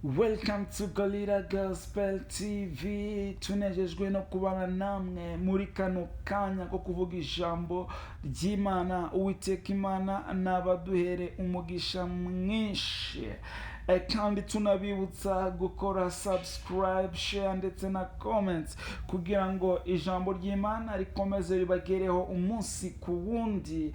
Welcome to Gorilla Gospel TV. Tunejejwe no kubana namwe muri kano kanya ko kuvuga ijambo ry'Imana. Uwiteka Imana nabaduhere umugisha mwinshi. Kandi tunabibutsa gukora subscribe, share ndetse na comments kugira ngo ijambo ry'Imana rikomeze ribagereho umunsi ku wundi,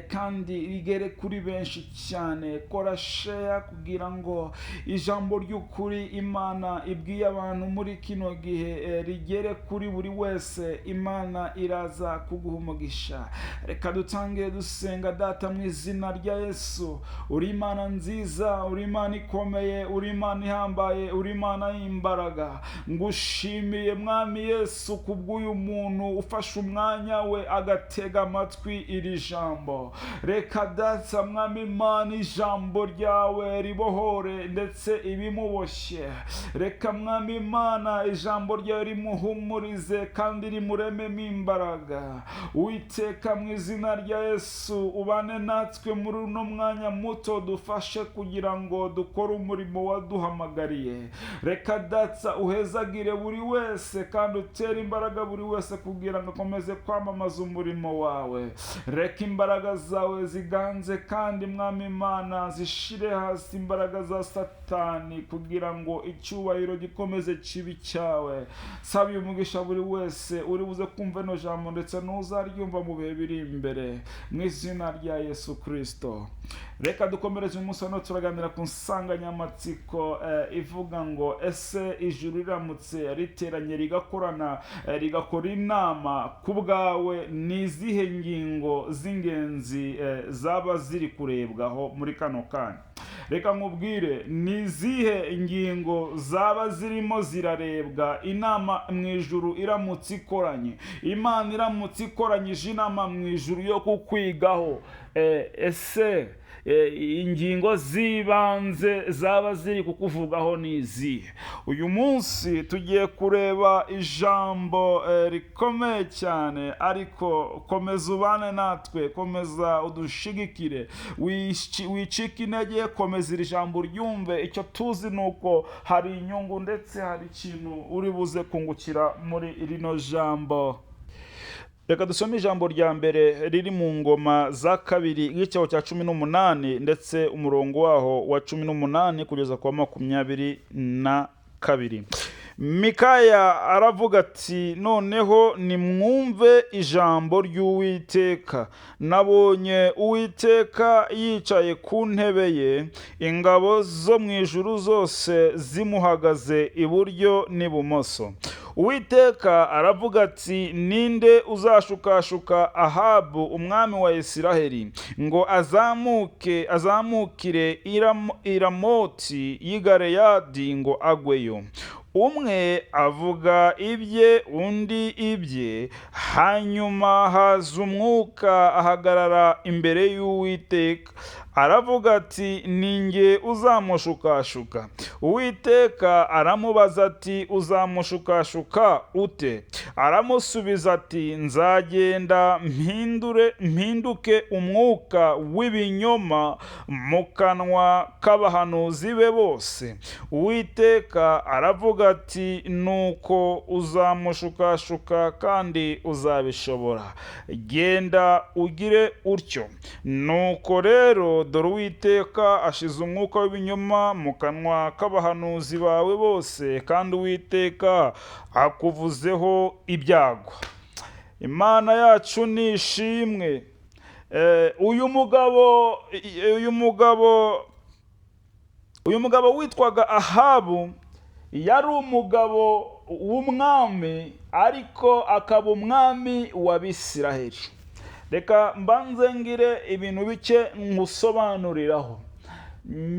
kandi rigere kuri benshi cyane. Kora share kugira ngo ijambo ry'ukuri Imana ibwiye abantu muri kino gihe rigere kuri buri wese. Imana iraza kuguha umugisha. Reka dutangire dusenga. Data, mu izina rya Yesu, uri Imana nziza, uri Imana ikomeye, uri Imana ihambaye, uri Imana y'imbaraga. Ngushimiye, Mwami Yesu, kubw'uyu muntu ufashe umwanya we agatega amatwi iri jambo. Reka Data, Mwami Imana, ijambo ryawe ribohore ndetse ibimuboshye. Reka, Mwami Imana, ijambo ryawe rimuhumurize kandi rimurememo imbaraga. Uwiteka, mu izina rya Yesu, ubane natwe muri uno mwanya muto, dufashe kugira ngo dukore umurimo waduhamagariye. Reka Data uhezagire buri wese kandi utere imbaraga buri wese kugira ngo akomeze kwamamaza umurimo wawe. Reka imbaraga zawe ziganze kandi, Mwami Imana, zishire hasi imbaraga za Satani kugira ngo icyubahiro gikomeze kibe cyawe. Saba umugisha buri wese uri buze kumva ino jambo ndetse n'uzaryumva mu bihe biri imbere, mu izina rya Yesu Kirisito. Reka dukomereze umunsi wa none. Turaganira ku nsanganyamatsiko ivuga ngo: ese ijuru riramutse riteranye, rigakorana, rigakora inama ku bwawe, ni izihe ngingo z'ingenzi zaba ziri kurebwaho muri kano kanya? Reka nkubwire ni izihe ngingo zaba zirimo zirarebwa inama mu ijuru iramutse ikoranye. Imana iramutse ikoranyije inama mu ijuru yo kukwigaho, ese ingingo z'ibanze zaba ziri kukuvugaho ni izihe? Uyu munsi tugiye kureba ijambo rikomeye cyane, ariko komeza ubane natwe, komeza udushigikire, wicike intege, komeza iri jambo uryumve. Icyo tuzi ni uko hari inyungu ndetse hari ikintu uri buze kungukira muri rino jambo. Reka dusome ijambo rya mbere riri mu Ngoma za Kabiri, igice cya 18, ndetse umurongo waho wa 18 kugeza ku wa 22. Mikaya aravuga ati: "Noneho nimwumve ijambo ry'Uwiteka. Nabonye Uwiteka yicaye ku ntebe ye, ingabo zo mu ijuru zose zimuhagaze iburyo n'ibumoso. Uwiteka aravuga ati: 'Ninde uzashukashuka Ahabu umwami wa Isiraheli ngo azamuke azamukire i Ramoti y'i Galeyadi ngo agweyo?' Umwe avuga ibye, undi ibye. Hanyuma haza umwuka ahagarara imbere y'Uwiteka, aravuga ati: 'Ni jye uzamushukashuka.' Uwiteka aramubaza ati: 'Uzamushukashuka ute?' Aramusubiza ati: 'Nzagenda mpindure mpinduke umwuka w'ibinyoma mu kanwa k'abahanuzi be bose.' Uwiteka aravuga ati: 'Nuko uzamushukashuka kandi uzabishobora. Genda ugire utyo.' Nuko rero dore, Uwiteka ashize umwuka w'ibinyoma mu kanwa k'abahanuzi bawe bose, kandi Uwiteka akuvuzeho ibyago." Imana yacu ni ishimwe. Uyu mugabo witwaga Ahabu yari umugabo w'umwami, ariko akaba umwami w'Abisiraheli. Reka mbanze ngire ibintu bike nkusobanuriraho.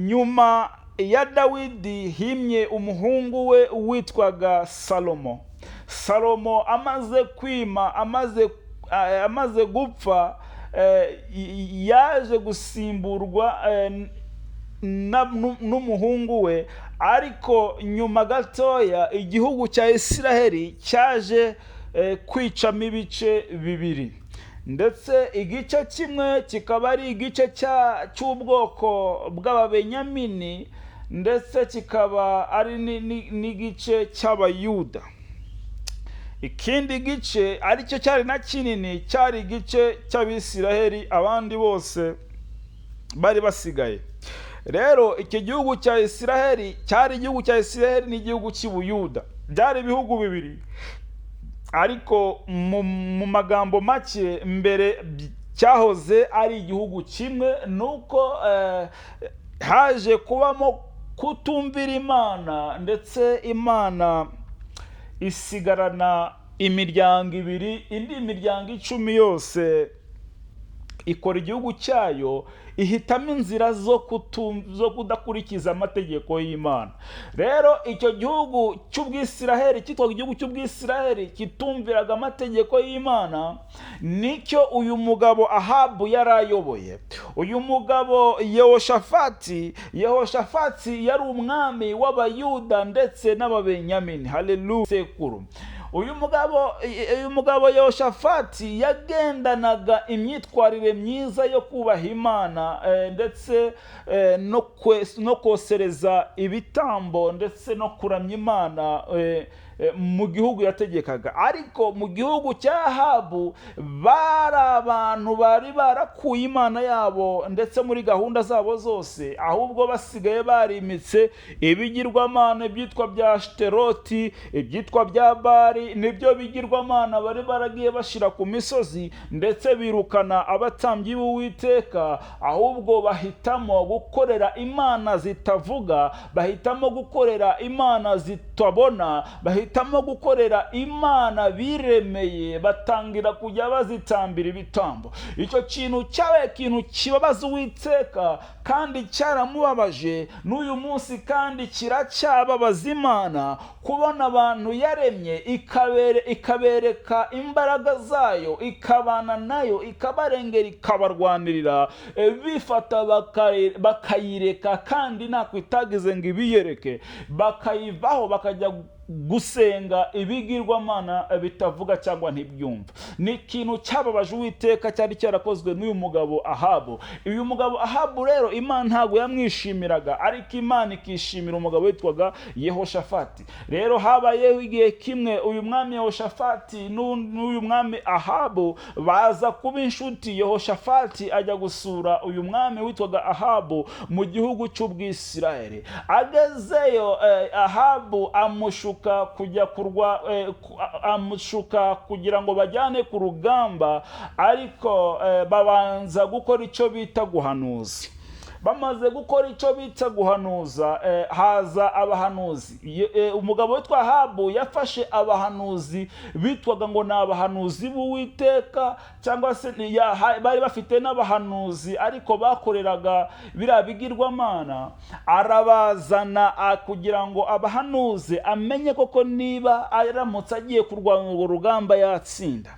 Nyuma ya Dawidi himye umuhungu we witwaga Salomo. Salomo amaze kwima, amaze gupfa, yaje gusimburwa n'umuhungu we. Ariko nyuma gatoya igihugu cya Isiraheli cyaje kwicamo ibice bibiri, ndetse igice kimwe kikaba ari igice cy'ubwoko bw'Ababenyamini. ndetse kikaba ari n'igice cy'Abayuda. Ikindi gice aricyo cyari na kinini cyari igice cy'Abisiraheli, abandi bose bari basigaye. Rero icyo gihugu cya Isiraheli cyari igihugu cya Isiraheli n'igihugu cy'Ubuyuda, byari ibihugu bibiri, ariko mu magambo make mbere cyahoze ari igihugu kimwe. Nuko haje kubamo kutumvira Imana, ndetse Imana isigarana imiryango ibiri, indi miryango 10 yose ikora igihugu cyayo, ihitamo inzira zo kudakurikiza amategeko y'Imana. Rero icyo gihugu cy'Ubwisiraheli cyitwaga igihugu cy'Ubwisiraheli kitumviraga amategeko y'Imana, nicyo uyu mugabo Ahabu yari ayoboye. Uyu mugabo Yehoshafati yari umwami w'Abayuda ndetse n'Ababenyamini. Haleluya, sekuru. Uyu mugabo Yehoshafati yagendanaga imyitwarire myiza yo kubaha Imana, ndetse no kosereza ibitambo ndetse no kuramya Imana mu gihugu yategekaga. Ariko mu gihugu cya Ahabu bari abantu bari barakuye Imana yabo ndetse muri gahunda zabo zose, ahubwo basigaye barimitse ibigirwamana, ibyitwa bya Ashiteroti, ibyitwa bya Bali, nibyo bigirwamana bari baragiye bashira ku misozi, ndetse birukana abatambyi b'Uwiteka, ahubwo bahitamo gukorera imana zitavuga, bahitamo gukorera imana zitabona, bahitamo gukorera imana biremeye, batangira kujya bazitambira ibitambo. Icyo kintu cyabaye ikintu kibabaza Uwiteka kandi cyaramubabaje n'uyu munsi, kandi kiracyababaza Imana kubona abantu yaremye ikabereka imbaraga zayo, ikabana nayo, ikabarengera, ikabarwanirira, bifata bakayireka, kandi ntako itagize ngo ibiyereke, bakayivaho bakajya gusenga ibigirwamana bitavuga cyangwa ntibyumva. Ni ikintu cyababaje Uwiteka cyari cyarakozwe n'uyu mugabo Ahabu. Uyu mugabo Ahabu rero Imana ntabwo yamwishimiraga, ariko Imana ikishimira umugabo witwaga Yehoshafati. Rero habayeho igihe kimwe uyu mwami Yehoshafati n'uyu mwami Ahabu baza kuba inshuti. Yehoshafati ajya gusura uyu mwami witwaga Ahabu mu gihugu cy'Ubwisiraheli. Agezeyo Ahabu amushuka kujya kurwa, amushuka kugira ngo bajyane ku rugamba, ariko babanza gukora icyo bita guhanuza. Bamaze gukora icyo bita guhanuza, haza abahanuzi. Umugabo witwa Ahabu yafashe abahanuzi bitwaga ngo ni abahanuzi b'Uwiteka, cyangwa se bari bafite n'abahanuzi ariko bakoreraga biriya bigirwamana, arabazana kugira ngo abahanuze amenye koko niba aramutse agiye kurwanya urwo rugamba yatsinda.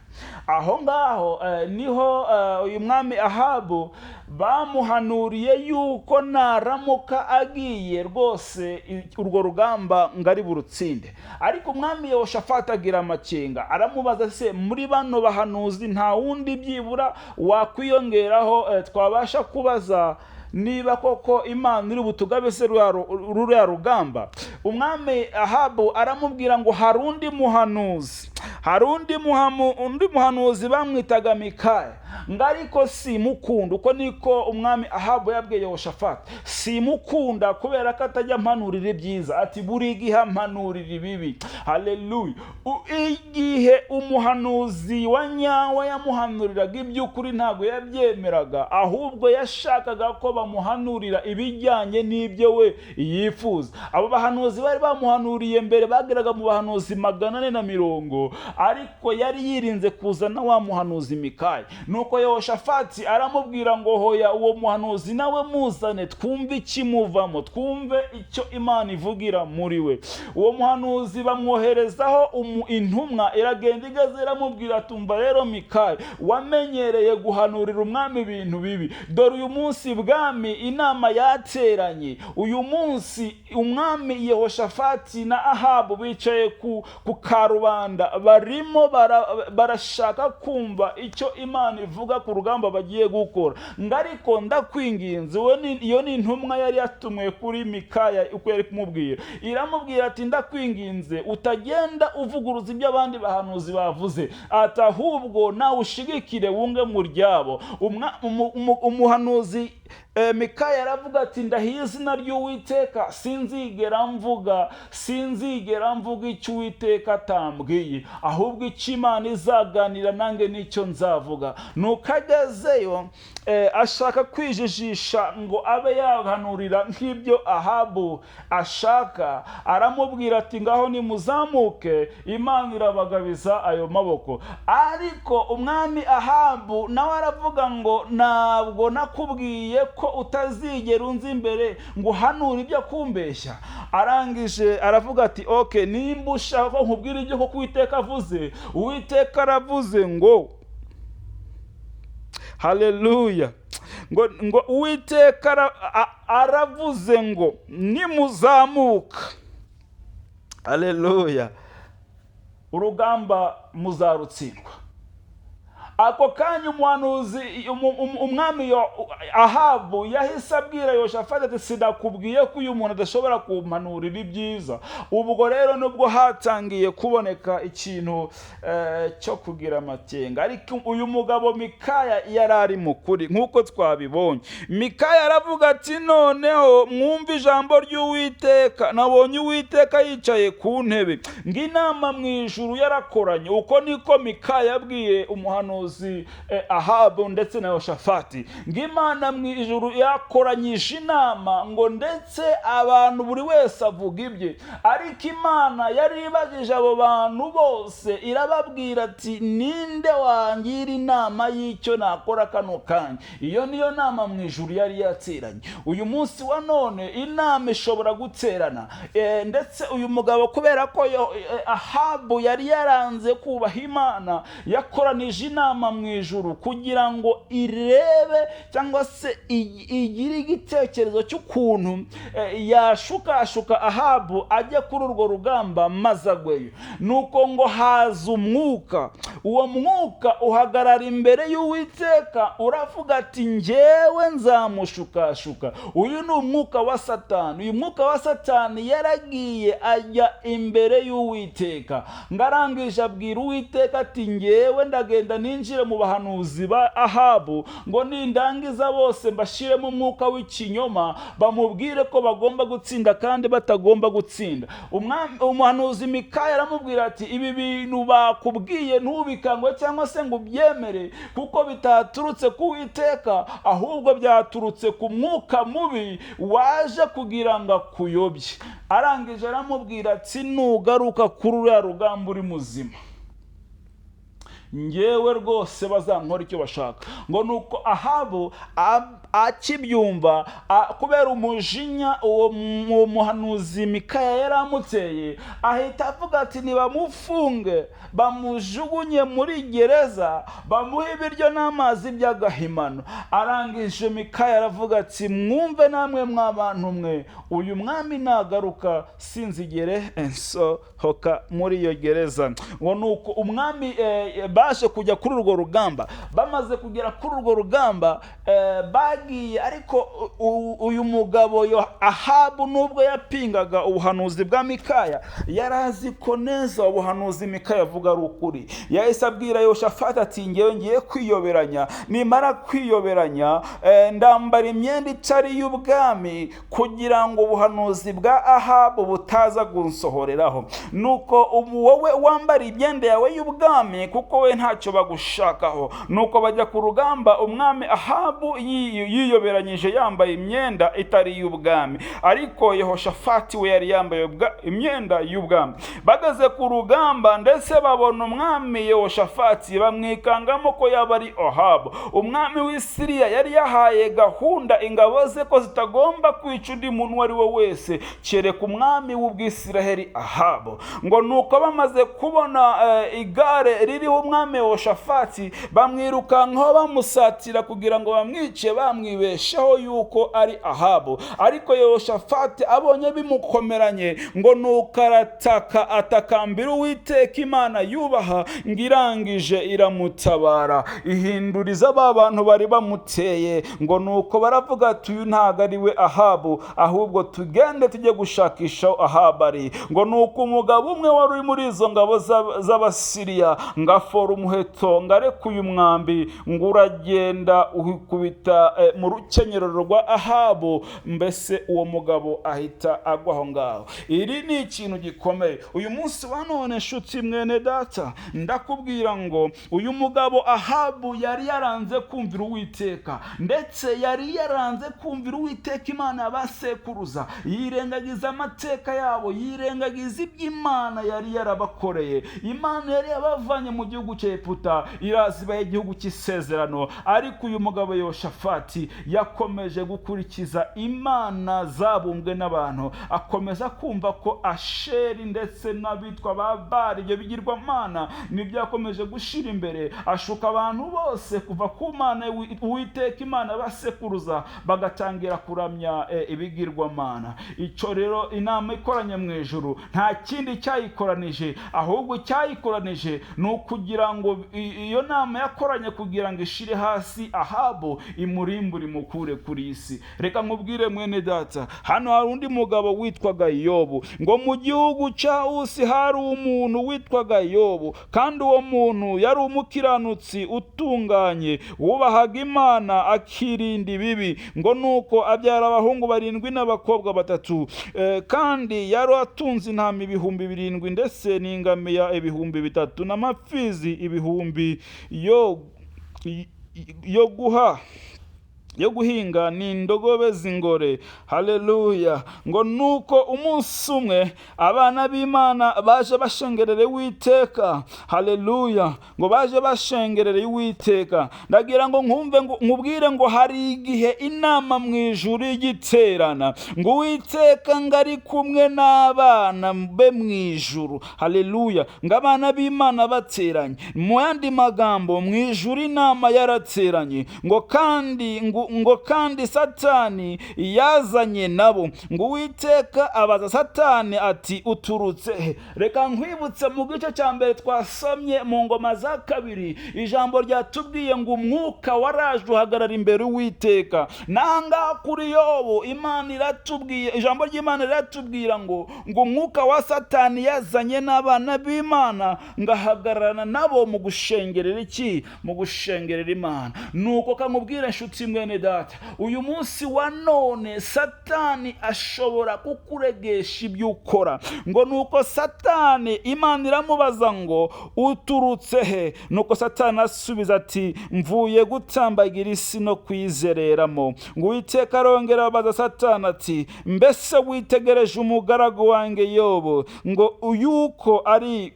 Aho ngaho niho uyu mwami Ahabu bamuhanuriye yuko naramuka agiye rwose urwo rugamba ngo ari burutsinde. Ariko umwami Yehoshafati agira amakenga, aramubaza se muri bano bahanuzi nta wundi byibura wakwiyongeraho twabasha kubaza niba koko Imana iri butugabe se ruriya rugamba? Umwami Ahabu aramubwira ngo hari undi muhanuzi, hari undi muhanuzi bamwitaga Mikaya, ngo ariko simukunda. Uko niko umwami Ahabu yabwiye Yehoshafati, simukunda kubera ko atajya ampanurira ibyiza, ati buri gihe ampanurira ibibi. Haleluya! Igihe umuhanuzi wa nyawe yamuhanuriraga iby'ukuri ntabwo yabyemeraga, ahubwo yashakaga ko bamuhanurira ibijyanye n'ibyo we yifuza. Abo bahanuzi bari bamuhanuriye mbere bageraga mu bahanuzi 450, ariko yari yirinze kuzana wa muhanuzi Mikaya. Nuko Yehoshafati aramubwira ngo hoya, uwo muhanuzi nawe muzane twumve ikimuvamo, twumve icyo Imana ivugira muri we. Uwo muhanuzi bamwoherezaho intumwa, iragenda igeze iramubwira, tumva rero Mikaya, wamenyereye guhanurira umwami ibintu bibi, dore uyu munsi bwami inama yateranye, uyu munsi umwami Yehoshafati na Ahabu bicaye ku karubanda Barimo barashaka kumva icyo Imana ivuga ku rugamba bagiye gukora. Ngo ariko ndakwinginze, iyo ni intumwa yari yatumwe kuri Mikaya, uko yari kumubwira, iramubwira ati: "Ndakwinginze, utagenda uvuguruza ibyo abandi bahanuzi bavuze," ati ahubwo nawe ushigikire, wunge mu ryabo. Umuhanuzi Mikaya aravuga ati: "Ndahiye izina ry'Uwiteka, sinzigera mvuga icyo Uwiteka atambwiye, ahubwo icyo Imana izaganira nanjye nicyo nzavuga." Nuko agezeyo, ashaka kwijijisha ngo abe yahanurira nk'ibyo Ahabu ashaka. Aramubwira ati: "Ngaho nimuzamuke, Imana irabagabiza ayo maboko." Ariko umwami Ahabu nawe aravuga ngo: "Ntabwo nakubwiye ko utazigera unza imbere ngo uhanure ibyo kumbeshya?" Arangije aravuga ati: "Okay, nimba ushaka ko nkubwira ibyo koko Uwiteka avuze, Uwiteka aravuze ngo, haleluya, ngo Uwiteka aravuze ngo nimuzamuka, haleluya, urugamba muzarutsindwa." Ako kanya umuhanuzi, umwami Ahabu yahise abwira Yoshafati ati: "Sinakubwiye ko uyu muntu adashobora kumpanurira ibyiza?" Ubwo rero nubwo hatangiye kuboneka ikintu cyo kugira amakenga, ariko uyu mugabo Mikaya yari ari mu kuri nk'uko twabibonye. Mikaya aravuga ati: "Noneho mwumve ijambo ry'Uwiteka. Nabonye Uwiteka yicaye ku ntebe, ngo inama mu ijuru yarakoranye." Uko niko Mikaya yabwiye umuhanuzi Ahabu ndetse na Yoshafati, ngo Imana mu ijuru yakoranyije inama, ngo ndetse abantu buri wese avuga ibye, ariko Imana yari ibajije abo bantu bose, irababwira ati: "Ninde wangira inama y'icyo nakora kano kanya?" Iyo niyo nama mu ijuru yari yateranye. Uyu munsi wa none inama ishobora guterana. Ndetse uyu mugabo, kubera ko Ahabu yari yaranze kubaha Imana, yakoranije inama mu ijuru kugira ngo irebe cyangwa se igire igitekerezo cy'ukuntu yashukashuka Ahabu ajya kuri urwo rugamba maze agweyo. Nuko ngo haza umwuka, uwo mwuka uhagarara imbere y'Uwiteka, uravuga ati: "Njyewe nzamushukashuka." Uyu ni umwuka wa Satani. Uyu mwuka wa Satani yaragiye ajya imbere y'Uwiteka, ngarangije abwira Uwiteka ati: "Njyewe ndagenda ninjire mu bahanuzi ba Ahabu, ngo nindangiza bose mbashyiremo umwuka w'ikinyoma, bamubwire ko bagomba gutsinda kandi batagomba gutsinda." Umuhanuzi Mikaya aramubwira ati: "Ibi bintu bakubwiye ntubikangwe cyangwa se ngo ubyemere, kuko bitaturutse ku Uwiteka, ahubwo byaturutse ku mwuka mubi waje kugira ngo akuyobye." Arangije aramubwira ati: "Nugaruka kuri uriya rugamba uri muzima, ngewe rwose bazankora icyo bashaka." Ngo nuko Ahabu akibyumva, kubera umujinya uwo muhanuzi Mikaya yari amuteye, ahita avuga ati: "Nibamufunge, bamujugunye muri gereza, bamuhe ibiryo n'amazi by'agahimano." Arangije Mikaya aravuga ati: "Mwumve namwe mw'abantu mwe, uyu mwami nagaruka sinzigere nsohoka muri iyo gereza." Ngo nuko umwami baje kujya kuri urwo rugamba. Bamaze kugera kuri urwo rugamba, bagiye, ariko uyu mugabo Ahabu, nubwo yapingaga ubuhanuzi bwa Mikaya, yari azi ko neza ubuhanuzi Mikaya avuga ari ukuri. Yahise abwira Yoshafati ati: "Ngewe ngiye kwiyoberanya, nimara kwiyoberanya, ndambara imyenda itari iy'ubwami kugira ngo ubuhanuzi bwa Ahabu butaza kunsohoreraho. Nuko ubu wowe wambara imyenda yawe y'ubwami, kuko we ntacyo bagushakaho." Nuko bajya ku rugamba, umwami Ahabu yiyoberanyije yambaye imyenda itari iy'ubwami, ariko Yehoshafati we yari yambaye imyenda y'ubwami. Bageze ku rugamba, ndetse babona umwami Yehoshafati, bamwikangamo ko yaba ari Ahabu. Umwami w'i Siriya yari yahaye gahunda ingabo ze ko zitagomba kwica undi muntu uwo ari we wese kereka umwami w'Ubwisiraheli Ahabu. Ngo nuko bamaze kubona igare ririho umwami Umwami Yehoshafati bamwirukankaho bamusatira kugira ngo bamwice, bamwibesheho yuko ari Ahabu. Ariko Yehoshafati abonye bimukomeranye, ngo nuko arataka, atakambira Uwiteka Imana yubaha, ngo irangije iramutabara, ihinduriza ba bantu bari bamuteye. Ngo nuko baravuga ati: "Uyu ntabwo ari we Ahabu, ahubwo tugende tujye gushakisha aho Ahabu ari." Ngo nuko umugabo umwe wari uri muri izo ngabo z'Abasiriya ngo afora umuheto, ngo arekuye umwambi, ngo uragenda uhikubita mu rukenyerero rwa Ahabu. Mbese uwo mugabo ahita agwa aho ngaho. Iri ni ikintu gikomeye uyu munsi wa none, nshuti mwene data. Ndakubwira ngo uyu mugabo Ahabu yari yaranze kumvira Uwiteka, ndetse yari yaranze kumvira Uwiteka Imana y'abasekuruza, yirengagiza amateka yabo, yirengagiza iby'Imana yari yarabakoreye. Imana yari yabavanye mu gihugu cya Egiputa, iraza ibaha igihugu cy'isezerano. Ariko uyu mugabo Yehoshafati yakomeje gukurikiza imana zabumbwe n'abantu, akomeza kumva ko Asheri ndetse n'abitwa ba Bari, ibyo bigirwamana nibyo yakomeje gushyira imbere, ashuka abantu bose kuva ku Mana Uwiteka Imana basekuruza, bagatangira kuramya ibigirwamana. Icyo rero, inama ikoranye mu ijuru nta kindi cyayikoranije, ahubwo icyayikoranije ni ukugira ngo iyo nama yakoranye kugira ngo ishire hasi Ahabu, imurimbure, imukure kuri iyi si. Reka nkubwire mwene data, hano hari undi mugabo witwaga Yobu. Ngo mu gihugu cya Usi hari umuntu witwaga Yobu, kandi uwo muntu yari umukiranutsi utunganye, wubahaga Imana akirinda ibibi. Ngo nuko abyara abahungu barindwi n'abakobwa batatu. Kandi yari atunze intama 7000, ndetse n'ingamiya 3000, n'amapfizi 1000 yo guha yo guhinga, n'indogobe z'ingore. Haleluya! Ngo nuko umunsi umwe abana b'Imana baje bashengerere Uwiteka. Haleluya! Ngo baje bashengerere Uwiteka. Ndagira ngo nkumve, ngo nkubwire ngo hari igihe inama mu ijuru igiterana, ngo Uwiteka ngo ari kumwe n'abana be mu ijuru. Haleluya! Ngo abana b'Imana bateranye. Mu yandi magambo, mu ijuru inama yarateranye, ngo kandi Satani yazanye nabo. Ngo Uwiteka abaza Satani ati: "Uturutse he?" Reka nkwibutse, mu gice cya mbere twasomye mu Ngoma za Kabiri, ijambo ryatubwiye ngo umwuka waraje uhagarara imbere Uwiteka. Nangaha kuri Yobu, Imana iratubwiye, ijambo ry'Imana riratubwira ngo umwuka wa Satani yazanye n'abana b'Imana, ngo ahagararana nabo mu gushengerera iki? Mu gushengerera Imana. Nuko kamubwira, inshuti mwene data, uyu munsi wa none Satani ashobora kukuregesha ibyo ukora. Ngo nuko Satani, Imana iramubaza ngo: "Uturutse he?" Nuko Satani asubiza ati: "Mvuye gutambagira isi no kuyizereramo." Ngo Uwiteka arongera abaza Satani ati: "Mbese witegereje umugaragu wanjye Yobu, ngo yuko ari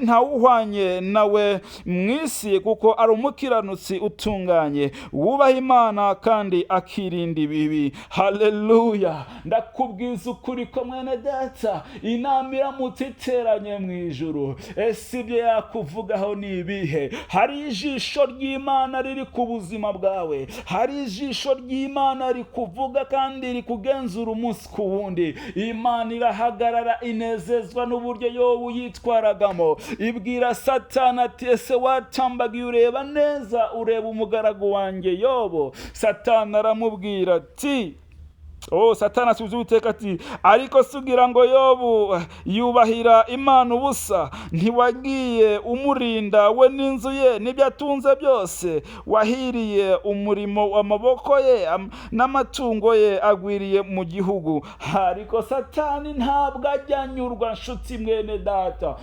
ntawuhwanye nawe mu isi, kuko ari umukiranutsi utunganye, wubaha Imana kandi akirinda ibibi?" Haleluya! Ndakubwiza ukuri ko mwene data, inama iramutse iteranye mu ijuru, ese ibyo yakuvugaho ni ibihe? Hari ijisho ry'Imana riri ku buzima bwawe, hari ijisho ry'Imana rikuvuga kandi rikugenzura umunsi ku wundi. Imana irahagarara, inezezwa n'uburyo Yobu yitwaragamo, ibwira Satani ati: "Ese watambagiye ureba neza, ureba umugaragu wanjye Yobu?" Satani aramubwira ati, oh, Satani asubiza Uwiteka ati: "Ariko se ugira ngo Yobu yubahira Imana ubusa? Ntiwagiye umurinda we n'inzu ye n'ibyo atunze byose? Wahiriye umurimo w'amaboko ye, n'amatungo ye agwiriye mu gihugu." Ariko Satani ntabwo ajya anyurwa, nshuti mwene data.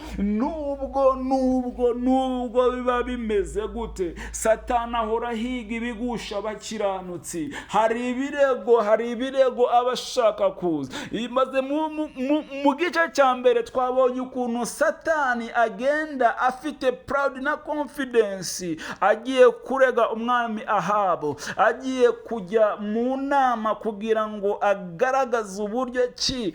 Nubwo biba bimeze gute, Satani ahora ahiga ibigusha abakiranutsi. Hari ibirego aba ashaka kuza imaze. Mu gice cya mbere twabonye ukuntu Satani agenda afite proud na confidence, agiye kurega umwami Ahabu, agiye kujya mu nama kugira ngo agaragaze uburyo ki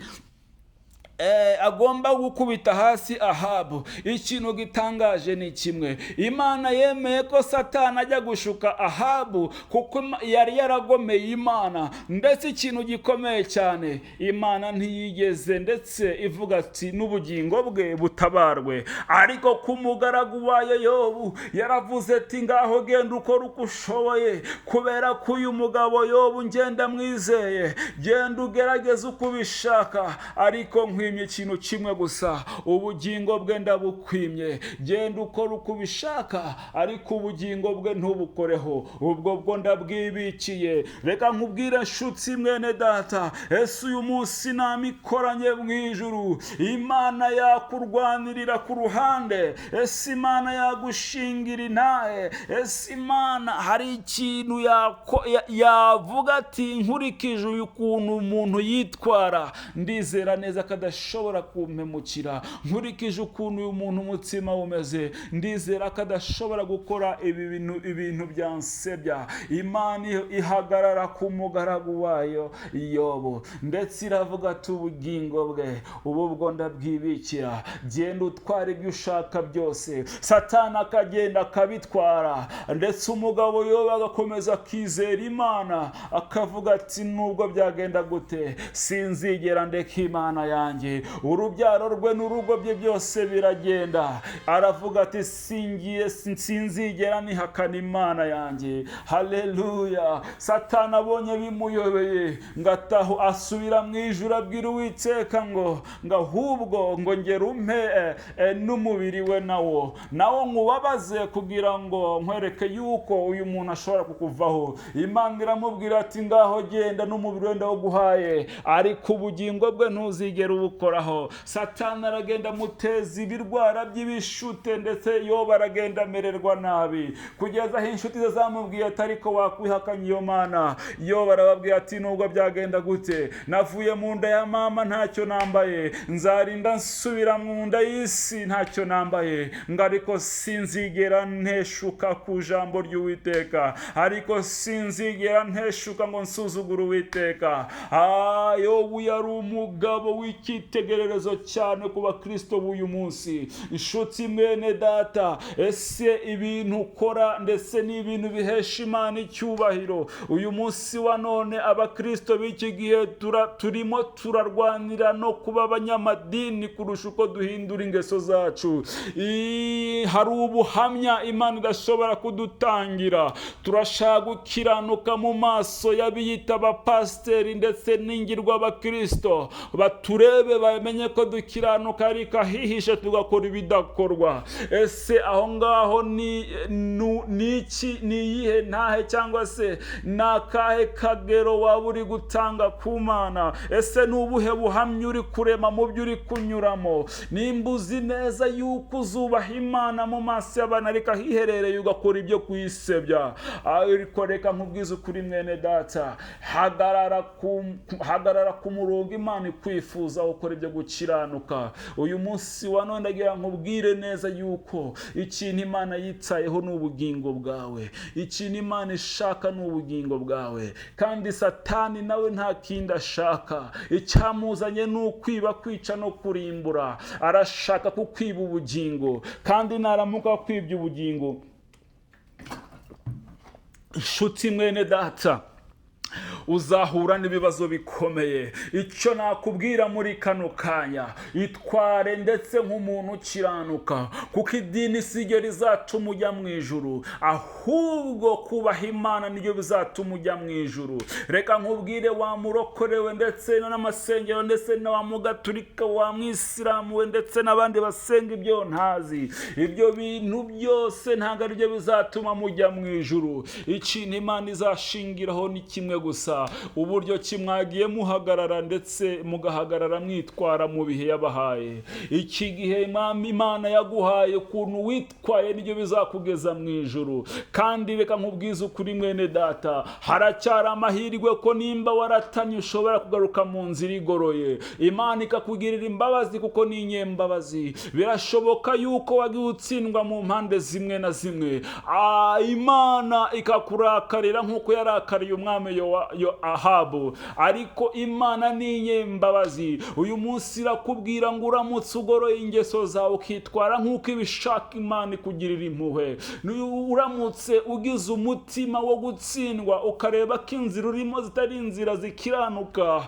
Agomba gukubita hasi Ahabu. Ikintu gitangaje ni kimwe: Imana yemeye ko Satani ajya gushuka Ahabu kuko yari yaragomeye Imana. Ndetse ikintu gikomeye cyane, Imana ntiyigeze ndetse ivuga ati n'ubugingo bwe butabarwe. Ariko ku mugaragu wayo Yobu yaravuze ati: "Ngaho genda ukora uko ushoboye, kubera ko uyu mugabo Yobu ngenda mwizeye. Genda ugerageze uko ubishaka, ariko nkwimye ikintu kimwe gusa, ubugingo bwe ndabukwimye. Genda ukora uko ubishaka, ariko ubugingo bwe ntubukoreho, ubwo bwo ndabwibikiye." Reka nkubwire, nshuti mwene data, ese uyu munsi namikoranye mu ijuru, Imana yakurwanirira ku ruhande? Ese Imana yagushingira intahe? Ese Imana hari ikintu yavuga ati: "Nkurikije uyu kuntu umuntu yitwara, ndizera neza ko adashobora kumpemukira. Nkurikije ukuntu uyu muntu umutsima umeze, ndizera ko adashobora gukora ibi bintu, ibintu byansebya"? Imana ihagarara ku mugaragu wayo Yobu, ndetse iravuga ati: "Ubugingo bwe ubu bwo ndabwibikira, genda utwara ibyo ushaka byose." Satani akagenda akabitwara, ndetse umugabo Yobu agakomeza akizera Imana, akavuga ati: "Nubwo byagenda gute, sinzigera ndeka Imana yanjye." Urubyaro rwe n'urugo bye byose biragenda, aravuga ati: "Singiye, sinzigera nihakana Imana yanjye." Haleluya! Satani abonye bimuyobeye, ngo ataho asubira mu ijuru, abwira Uwiteka ngo ahubwo ngo ngere umpe n'umubiri we nawo nkubabaze, kugira ngo nkwereke yuko uyu muntu ashobora kukuvaho. Imana iramubwira ati: "Ngaho genda, n'umubiri we ndawuguhaye, ariko ubugingo bwe ntuzigere ubukoraho." Satani aragenda amuteza ibirwara by'ibishute, ndetse Yobu aragenda amererwa nabi, kugeza aho inshuti ze zamubwiye ati: "Ariko wakwihakanye iyo Mana?" Yobu arababwira ati: "Nubwo byagenda gute, navuye mu nda ya mama ntacyo nambaye, nzarinda nsubira mu nda y'isi ntacyo nambaye, ngo ariko sinzigera nteshuka ku ijambo ry'Uwiteka, ariko sinzigera nteshuka ngo nsuzugure Uwiteka." Yobu yari umugabo w'icyitegererezo cyane ku bakristo b'uyu munsi. Inshuti mwene data, ese ibintu ukora ndetse n'ibintu bihesha Imana icyubahiro? Uyu munsi wa none abakristo b'iki gihe turimo turarwanira no kuba abanyamadini kurusha uko duhindura ingeso zacu. Hari ubuhamya Imana idashobora kudutangira. Turashaka gukiranuka mu maso y'abiyita abapasiteri ndetse n'ingirwa abakristo, baturebe bamenye ko dukiranuka, ariko ahihishe tugakora ibidakorwa. Ese aho ngaho ni iki, ni iyihe ntahe, cyangwa se ni akahe kagero waba uri gutanga ku Mana? Ese ni ubuhe buhamya uri kurema mu byo uri kunyuramo? Nimba uzi neza yuko uzubaha Imana mu maso y'abantu, ariko ahiherereye ugakora ibyo kuyisebya. Ariko reka nkubwize ukuri, mwene data, hagarara ku murongo Imana ikwifuza, gukora ibyo gukiranuka. Uyu munsi wa none ndagira nkubwire neza yuko ikintu Imana yitayeho ni ubugingo bwawe, ikintu Imana ishaka ni ubugingo bwawe. Kandi Satani nawe nta kindi ashaka, icyamuzanye ni ukwiba, kwica no kurimbura. Arashaka kukwiba ubugingo, kandi naramuka kwibye ubugingo, inshuti mwene data, uzahura n'ibibazo bikomeye. Icyo nakubwira muri kano kanya, itware ndetse nk'umuntu ukiranuka, kuko idini si ryo rizatuma ujya mu ijuru, ahubwo kubaha Imana nibyo bizatuma ujya mu ijuru. Reka nkubwire, wa murokorewe ndetse n'amasengero, ndetse na wa mugaturika, wa mwisilamu we, ndetse n'abandi basenga ibyo ntazi, ibyo bintu byose ntabwo ari byo bizatuma mujya mu ijuru. Ikintu Imana izashingiraho ni kimwe gusa: uburyo ki mwagiye muhagarara, ndetse mugahagarara mwitwara mu bihe yabahaye. Iki gihe Imana yaguhaye, ukuntu witwaye nibyo bizakugeza mu ijuru. Kandi reka nkubwize ukuri, mwene data, haracyari amahirwe ko nimba waratanye ushobora kugaruka mu nzira igoroye, Imana ikakugirira imbabazi kuko ni inyembabazi. Birashoboka yuko wagiye utsindwa mu mpande zimwe na zimwe, Imana ikakurakarira nk'uko yarakariye umwami yo Ahabu. Ariko Imana ni inyembabazi. Uyu munsi irakubwira ngo uramutse ugoroye ingeso zawe ukitwara nk'uko ibishaka, Imana ikugirira impuhwe. Uramutse ugize umutima wo gutsindwa, ukareba ko inzira urimo zitari inzira zikiranuka,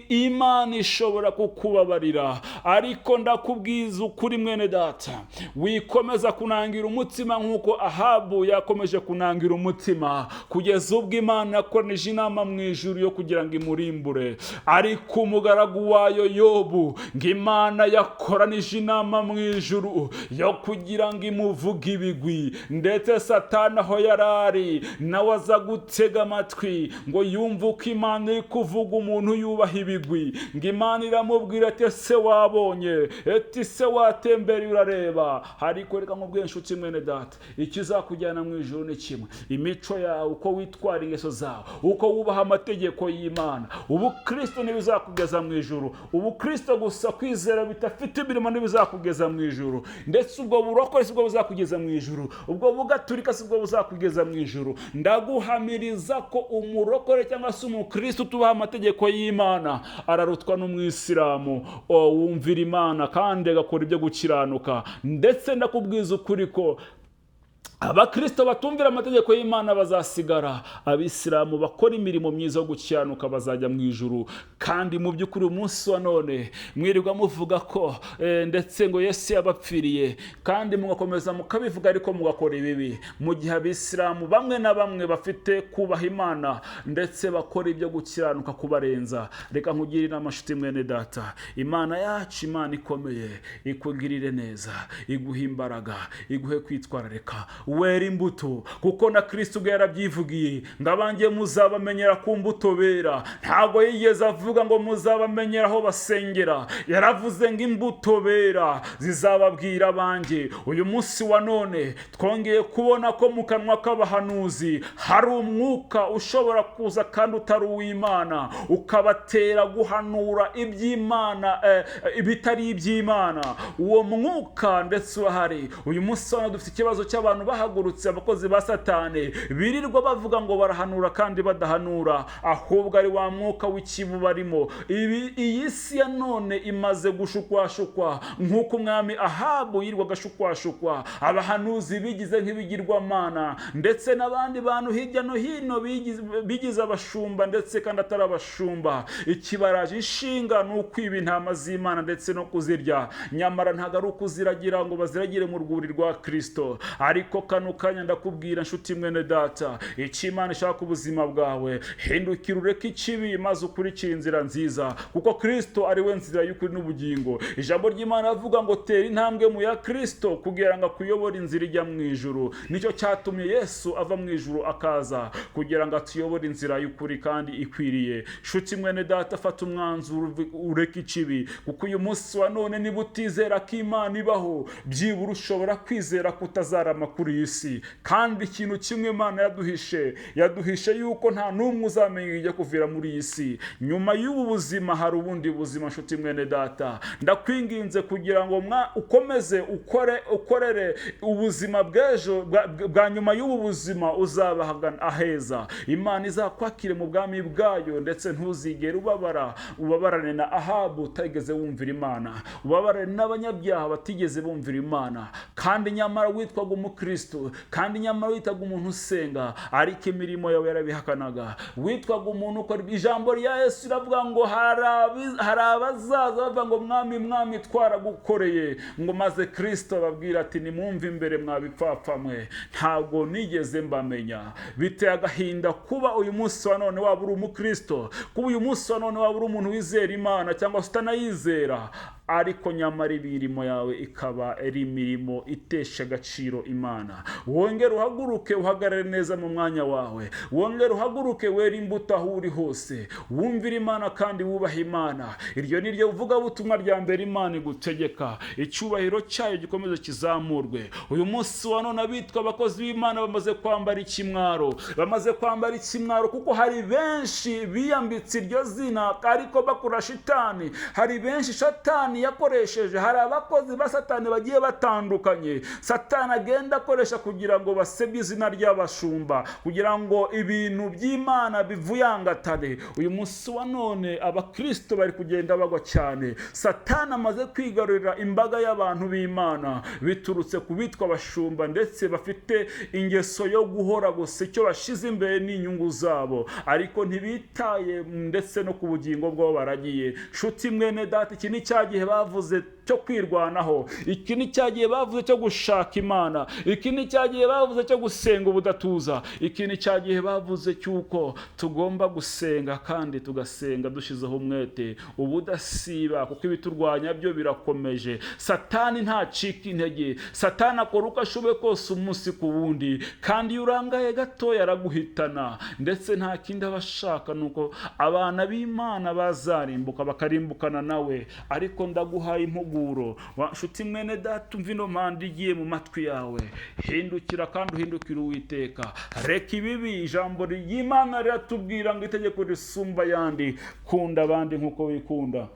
Imana ishobora kukubabarira. Ariko ndakubwiza ukuri mwene data, wikomeza kunangira umutima nk'uko Ahabu yakomeje kunangira umutima kugeza ubwo Imana yakoranije inama mu ijuru yo kugira ngo imurimbure. Ariko umugaragu wayo Yobu, ngo Imana yakoranije inama mu ijuru yo kugira ngo imuvuge ibigwi, ndetse Satani aho yarari nawe aza gutega amatwi ngo yumve uko Imana iri kuvuga umuntu yubaha ibigwi. Ngo Imana iramubwira ati: "Ese wabonye?" Ati: "Se watembereye urareba?" Ariko reka nkubwire inshuti mwene data, ikizakujyana mu ijuru ni kimwe: imico yawe, uko witwara, ingeso zawe, uko wubaha amategeko y'Imana. Ubukristo ntibizakugeza mu ijuru. Ubukristo gusa, kwizera bidafite imirimo, ntibizakugeza mu ijuru. Ndetse ubwo burokore sibwo buzakugeza mu ijuru, ubwo bugaturika sibwo buzakugeza mu ijuru. Ndaguhamiriza ko umurokore cyangwa se umukristo utubaha amategeko y'Imana ararutwa n'umwisilamu wumvira Imana kandi agakora ibyo gukiranuka. Ndetse ndakubwiza ukuri ko abakristo batumvira amategeko y'Imana bazasigara, abisilamu bakora imirimo myiza yo gukiranuka bazajya mu ijuru. Kandi mu by'ukuri umunsi wa none mwirirwa muvuga ko ndetse ngo Yesu yabapfiriye, kandi mugakomeza mukabivuga ariko mugakora ibibi, mu gihe abisilamu bamwe na bamwe bafite kubaha Imana ndetse bakora ibyo gukiranuka kubarenza. Reka nkugire inama nshuti mwene data, Imana yacu, Imana ikomeye, ikugirire neza, iguhe imbaraga, iguhe kwitwararika, wera imbuto, kuko na Kristo ubwe yarabyivugiye ngo: "Abanjye muzabamenyera ku mbuto bera." Ntabwo yigeze avuga ngo muzabamenyera aho basengera, yaravuze ngo imbuto bera zizababwira abanjye. Uyu munsi wa none twongeye kubona ko mu kanwa k'abahanuzi hari umwuka ushobora kuza kandi utari uw'Imana, ukabatera guhanura iby'Imana ibitari iby'Imana. Uwo mwuka ndetse urahari. Uyu munsi wa none dufite ikibazo cy'abantu bahagurutse, abakozi ba Satani birirwa bavuga ngo barahanura kandi badahanura, ahubwo ari wa mwuka w'ikibu barimo. Iyi si ya none imaze gushukwashukwa nk'uko umwami Ahabu yirirwaga ashukwashukwa. Abahanuzi bigize nk'ibigirwamana, ndetse n'abandi bantu hirya no hino bigize abashumba ndetse kandi atari abashumba. Ikibaraje ishinga ni ukwiba intama z'Imana ndetse no kuzirya, nyamara ntabwo ari ukuziragira ngo baziragire mu rwuri rwa Kristo. Ariko kano kanya ndakubwira nshuti mwene data, icyo Imana ishaka ubuzima bwawe: hindukira ureke ikibi maze ukurikire inzira nziza, kuko Kristo ari we nzira y'ukuri n'ubugingo. Ijambo ry'Imana avuga ngo tera intambwe mu ya Kristo kugira ngo akuyobore inzira ijya mu ijuru. Nicyo cyatumye Yesu ava mu ijuru akaza kugira ngo atuyobore inzira y'ukuri kandi ikwiriye. Nshuti mwene data, fata umwanzuro ureke ikibi, kuko uyu munsi wa none niba utizera ko Imana ibaho, byibura ushobora kwizera ko utazarama kuri iyi si. Kandi ikintu kimwe Imana yaduhishe, yaduhishe yuko nta n'umwe uzamenya ijya kuvira muri iyi si. Nyuma y'ubu buzima hari ubundi buzima. Nshuti mwene data, ndakwinginze kugira ngo ukomeze ukore, ukorere ubuzima bw'ejo bwa nyuma y'ubu buzima, uzaba aheza, Imana izakwakire mu bwami bwayo, ndetse ntuzigere ubabara, ubabarane na Ahabu utigeze wumvira Imana, ubabarane n'abanyabyaha batigeze bumvira Imana, kandi nyamara witwaga umukristo, kandi nyamara witaga umuntu usenga, ariko imirimo yawe yarabihakanaga. Witwaga umuntu ukora. Ijambo rya Yesu riravuga ngo hari abazaza bavuga ngo: "Mwami, Mwami, twaragukoreye." Ngo maze Kristo ababwira ati: "Nimwumve imbere mwabipfapfa mwe, ntabwo nigeze mbamenya." Biteye agahinda kuba uyu munsi wa none waba uri umukristo, kuba uyu munsi wa none waba uri umuntu wizera Imana cyangwa se utanayizera, ariko nyamara imirimo yawe ikaba ari imirimo itesha agaciro Imana. Wongere uhaguruke, uhagarare neza mu mwanya wawe, wongere uhaguruke, wera imbuto aho uri hose, wumvire Imana kandi wubahe Imana. Iryo ni ryo vugabutumwa rya mbere Imana igutegeka. Icyubahiro cyayo gikomeze kizamurwe. Uyu munsi wa none abitwa abakozi b'Imana bamaze kwambara ikimwaro, bamaze kwambara ikimwaro, kuko hari benshi biyambitse iryo zina ariko bakora shitani. Hari benshi shatani Satani yakoresheje, hari abakozi ba Satani bagiye batandukanye Satani agenda akoresha kugira ngo basebye izina ry'abashumba, kugira ngo ibintu by'Imana bivuyangatane. Uyu munsi wa none abakristo bari kugenda bagwa cyane. Satani amaze kwigarurira imbaga y'abantu b'Imana biturutse ku bitwa abashumba, ndetse bafite ingeso yo guhora gusa icyo bashize imbere ni inyungu zabo, ariko ntibitaye ndetse no ku bugingo bw'abo baragiye. Nshuti mwene data, iki ni cya gihe bavuze cyo kwirwanaho, iki ni cya gihe bavuze cyo gushaka Imana, iki ni cya gihe bavuze cyo gusenga ubudatuza, iki ni cya gihe bavuze cy'uko tugomba gusenga kandi tugasenga dushyizeho umwete ubudasiba, kuko ibiturwanya byo birakomeje. Satani ntacika intege, Satani akora uko ashoboye kose umunsi ku wundi, kandi iyo urangaye gatoya araguhitana. Ndetse nta kindi aba ashaka ni uko abana b'Imana bazarimbuka bakarimbukana nawe. Ariko ndaguhaye impuguro, nshuti mwene data, umva ino mpanda igiye mu matwi yawe. Hindukira kandi uhindukire Uwiteka, reka ibibi. Ijambo ry'Imana riratubwira ngo itegeko risumba ayandi, kunda abandi nk'uko wikunda.